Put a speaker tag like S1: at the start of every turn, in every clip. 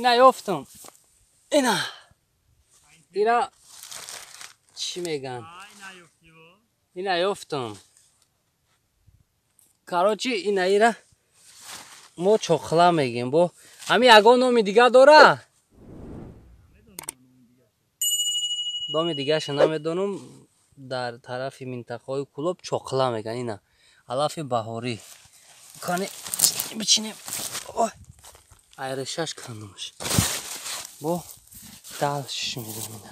S1: Ина ёфтам. Ина. Ира чӣ меган? Ина ёфтам. Короче, ина ира мо чоқла мегем. Бо ҳами ягон номи дига дора? Номи дигаша намедонам. Дар тарафи минтақаҳои Кӯлоб чоқла меган. Ина алафи баҳорӣ. Кани бичинем. Ой, айришаш кандумш. Бо дальше мерем ина.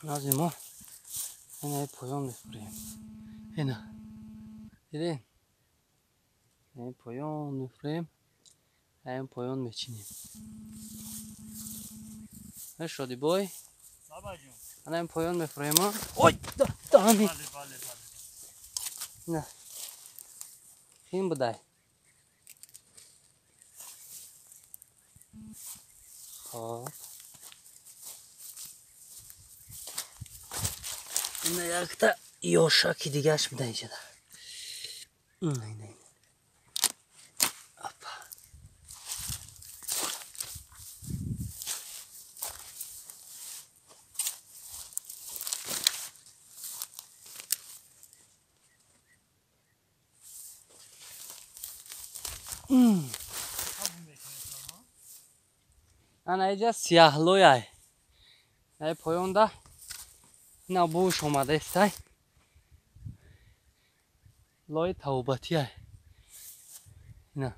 S1: Назимо ина поён мефурем. Ина дидин? Ин поён мефурем, ин поён мечинем. Шоди бой? Ана ин поён мефурем. Ой, дами. На. Хим будай. Хоб. Ина якта ёшаки дигаш буда инҷода. Ина ина. Апа. Ана иҷа сияҳлояй. Ай поёнда ина буш омадаистай. Лои тавбатиай. Ина.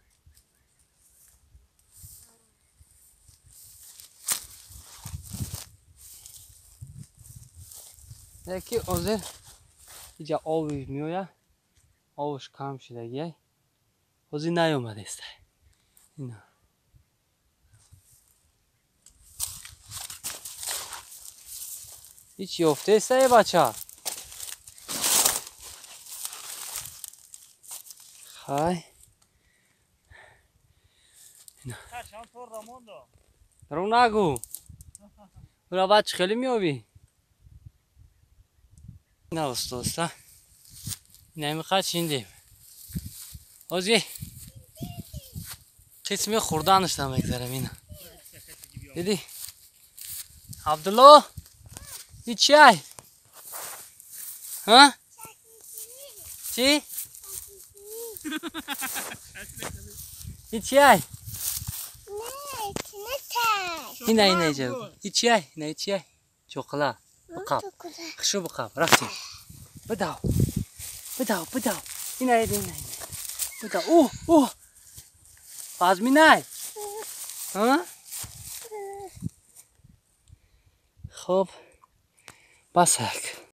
S1: Яки озир иҷа оби меоя. Овш кам шидагиай. Ҳозир наёмадаистай. Ина. Ҳеч ёфтаистай бача? Хай. Рӯ нагӯ. Ура баъд чӣ хеле меёбӣ? Ина устоста. Ина миқа чиндем. Ҳозир қисми хӯрданашда мегзарем ина. Дидӣ? Абдулло? И чай? А? Чи? И чай? Ина ина иҷа. И чай? Ина и чай? Чоқла. Биқаб. Хушу биқаб. Рафтем. Бидав. Бидав, бидав. Ина ина ина. Бидав. О, о. Фазминай. А? Хоб. Басак.